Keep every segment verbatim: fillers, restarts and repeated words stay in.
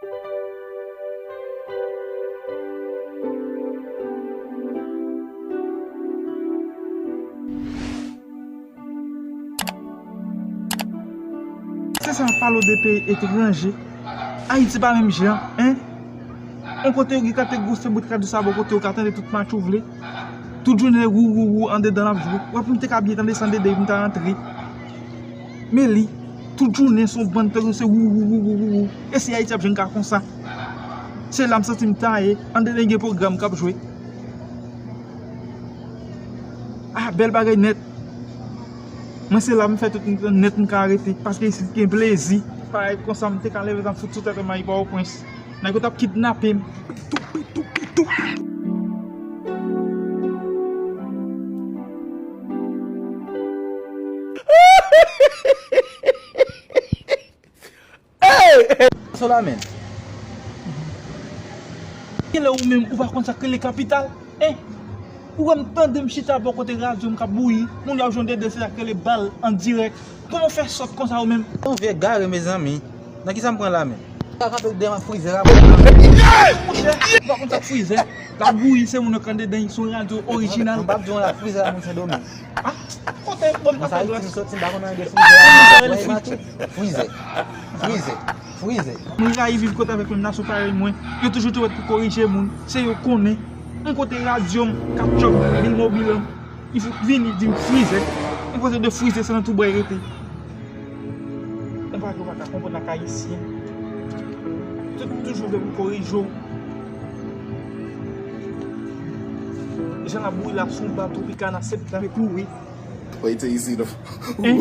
Se sa, pale w de peyi etranje. Ayiti pa menm jan, en? On kote yo gen kantite gwo se bout radyo sa bò kote yo ka tande tout match ou vle. Tout jounen wou wou wou andedan l ap jwe. W ap m te ka byen tande sa andedan epi m ta rantre. Men li, tout jounen se yon bann tèt se wou wou wou wou wou wou. E si Ayiti ap jwenn ka konsa. Se la m santi m ta ye, andedan gen pwogram k ap jwe. Ah, bèl bagay nèt. Mwen se la m fè tout nèt m ka rete, paske isit gen plezi. Parèy konsa m te ka leve m fout sou tèt mayi Pòtoprens. Nèg yo t ap kidnape m. Toupi, toupi, toupi. Hey! Sa w la menm? Genlè ou menm ou pa konn sa k rele kapital? En? Ou wè m tande m chita bò kote radyo m k ap bouyi, moun y ap jwe yon dede se sa k rele bal an dirèk. Kòman w fè sòt konsa ou menm? Yon vye gare mezanmi. Nan kisa m pran la menm? Sa kanpe dèyè m ap frizè la. Monchè, ou pa konn sa k frizè? L ap bouyi se moun yo k andedan, se yon radyo orijinal. M p ap di w l ap frizè la moun Sendomeng. Ah, kote bon m kontan glas. Soti m pa konn anyen de frizè. Frizè. Frizè. Frizè. Mwen rayi viv kote avèk menm nasyon parèy mwen. Yo toujou tou wèt pou korije moun. Se yo konnen. Yon kote radyo m k ap chòk bil mobil an. Li fout vini di m frizè. Yon kote de frizè se nan tou bwa rete. Yon bagay ou pa ka konprann ak ayisyen. Tout toujou vle pou korije w. Jan l ap bouyi la sou ba Tropicana septan e kouri. Wait till you see the. Hein?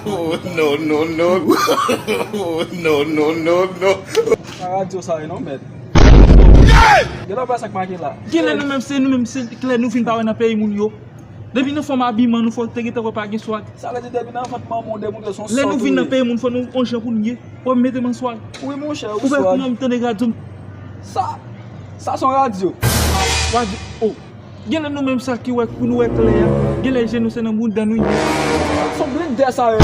Oh, no, no, no. Oh, no, no, no, no. Sa radyo sa ye non mèt. Genlè w pa sa k make la. Genlè nou menm se nou menm se klè nou fin pa wè nan peyi moun yo. Depi nan fòm abiman nou fò te gentan wè pa gen swag. Sa vle di depi nan vant manman w demoute se yon sòt ou ye. Lè nou vin nan peyi moun fò nou on jan pou nou ye. Wè m mete m an swag. Wi monchè, ou swag. Ou fè kouman m tande radyo m. Sa, sa se yon radyo. Radyo, oh. Genlè nou menm sa ki wè pou nou wè klè a. Genlè je nou se nan bounda nou ye. Son blendè sa yo la.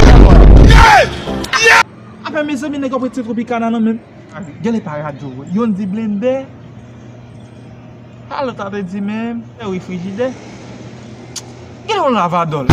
Apre mezanmi nèg yo ap retire Tropicana nan men m. Genlè pa radyo vre. Youn di blendè. A lòt la te di menm. E wi frijidè. Genlè yon lavadòl.